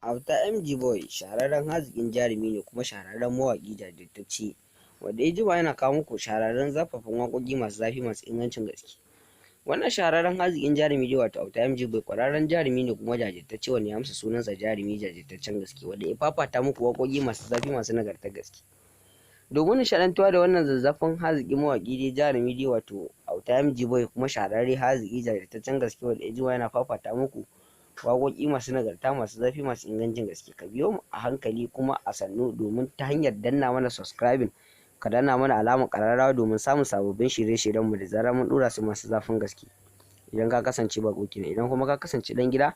Auta MG Boy shahararren haziƙin jarumi ne kuma shahararren mawaƙi jajirtacce wanda ya jima yana kawo muku shahararrun zafafan waƙoƙi masu zafi masu ingancin gaske. Wannan shahararren haziƙin jarumi dai, wato Auta MG Boy, ƙwararren jarumi ne kuma jajirtacce wanda ya amsa sunansa jarumi jajirtaccen gaske, wanda ya fafata muku waƙoƙi masu zafi masu nagartar gaske. Domin nishaɗantuwa da wannan zazzafan haziƙin mawaƙi dai, jarumi dai, wato Auta MG Boy, kuma shahararre haziƙi jajirtaccen gaske wanda ya jima yana fafata muku waƙoƙi masu nagarta, masu zafi, masu ingancin gaske. Ka biyo mu a hankali kuma a sannu domin ta hanyar danna mana subscribing, ka danna mana alamar ƙararrawa domin samun sababbin shirye-shiryenmu da zarar mun ɗora su masu zafin gaske, idan ka kasance baƙo kenan. Idan kuma ka kasance ɗan gida,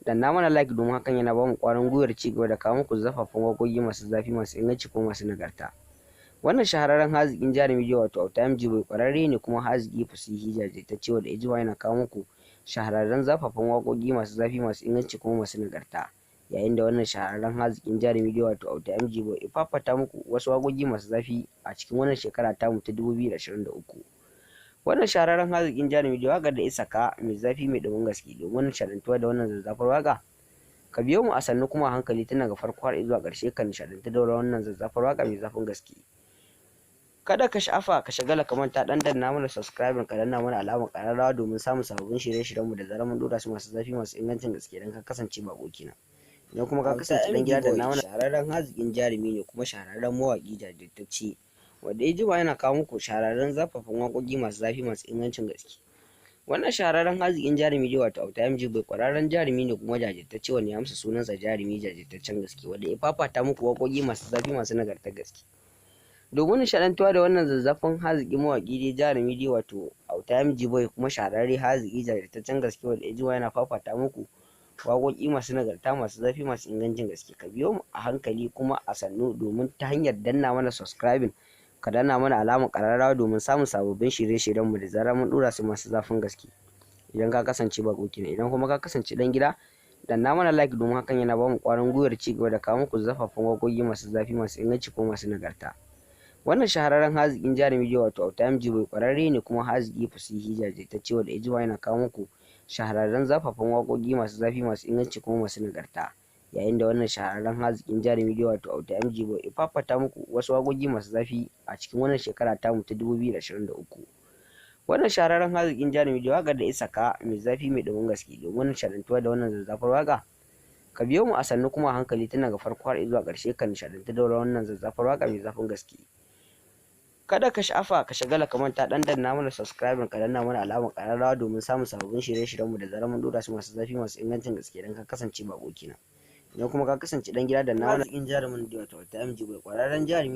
danna mana like, domin hakan yana ba mu ƙwarin gwiwar ci gaba da kawo muku zafafan waƙoƙi masu zafi, masu inganci kuma masu nagarta. Wannan shahararren haziƙin jarumi dai, wato Auta MG Boy, ƙwararre ne kuma haziƙi fasihi jajirtacce wanda ya jima yana kawo muku shahararrun zafafan waƙoƙi masu zafi, masu inganci kuma masu nagarta. Yayin da wannan shahararren haziƙin jarumi dai, wato Auta MG Boy, ya fafata muku wasu waƙoƙi masu zafi a cikin wannan shekara tamu ta 2023. Wannan shahararren haziƙin jarumi dai, waƙar da ya saka mai zafi mai ɗumin gaske. Domin nishaɗantuwa da wannan zazzafar waƙa, ka biyo mu a sannu kuma a hankali tun daga farko har zuwa ƙarshe, ka nishaɗantu da wannan zazzafar waƙa mai zafin gaske. Kada ka sha'afa, ka shagala, ka manta, dan danna mana subscribing, ka danna mana alamar ƙararrawa domin samun sababbin shirye-shiryenmu da zarar mun ɗora su masu zafi masu ingancin gaske, idan ka kasance baƙo kenan. Idan kuma ka kasance ɗan gida, danna mana. Shahararren haziƙin jarumi ne kuma shahararren mawaƙi jajirtacce wanda ya jima yana kawo muku shahararrun zafafan waƙoƙi masu zafi masu ingancin gaske. Wannan shahararren haziƙin jarumi dai, wato Auta MG Boy, ƙwararren jarumi ne kuma jajirtacce wanda ya amsa sunansa jarumi jajirtaccen gaske, wanda ya fafata muku waƙoƙi masu zafi masu nagartar gaske. Domin nishaɗantuwa da wannan zazzafan haziƙin mawaƙi dai, jarumi dai, wato Auta MG Boy, kuma shahararre haziƙi jajirtaccen gaske wanda ya jima yana fafata muku waƙoƙi masu nagarta, masu zafi, masu ingancin gaske. Ka biyo mu a hankali kuma a sannu domin ta hanyar danna mana subscribing, ka danna mana alamar ƙararrawa domin samun sababbin shirye-shiryenmu da zarar mun ɗora su masu zafin gaske, idan ka kasance baƙo kenan. Idan kuma ka kasance ɗan gida, danna mana like, domin hakan yana ba mu ƙwarin gwiwar ci gaba da kawo muku zafafan waƙoƙi masu zafi masu inganci kuma masu nagarta. Wannan shahararren haziƙin jarumi dai, wato Auta MG Boy, ƙwararre ne kuma haziƙi fasihi jajirtacce wanda ya jima yana kawo muku shahararrun zafafan waƙoƙi masu zafi masu inganci kuma masu nagarta. Yayin da wannan shahararren haziƙin jarumi dai, wato Auta MG Boy, ya fafata muku wasu waƙoƙi masu zafi a cikin wannan shekara tamu ta 2023. Wannan shahararren haziƙin jarumi dai, waƙar da ya saka mai zafi mai ɗumin gaske. Domin nishaɗantuwa da wannan zazzafar waƙa, ka biyo mu a sannu kuma a hankali tun daga farko har zuwa ƙarshe, ka nishaɗantu da wannan zazzafar waƙa mai zafin gaske. Kada ka sha'afa, ka shagala, ka manta, dan danna mana subscribing, ka danna mana alamar ƙararrawa domin samun sababbin shirye-shiryenmu da zarar mun ɗora su masu zafi masu ingancin gaske, idan ka kasance baƙo kenan. Idan kuma ka kasance ɗan gida, danna mana. Haziƙin jarumin da, wato Auta MG Boy, ƙwararren jarumi.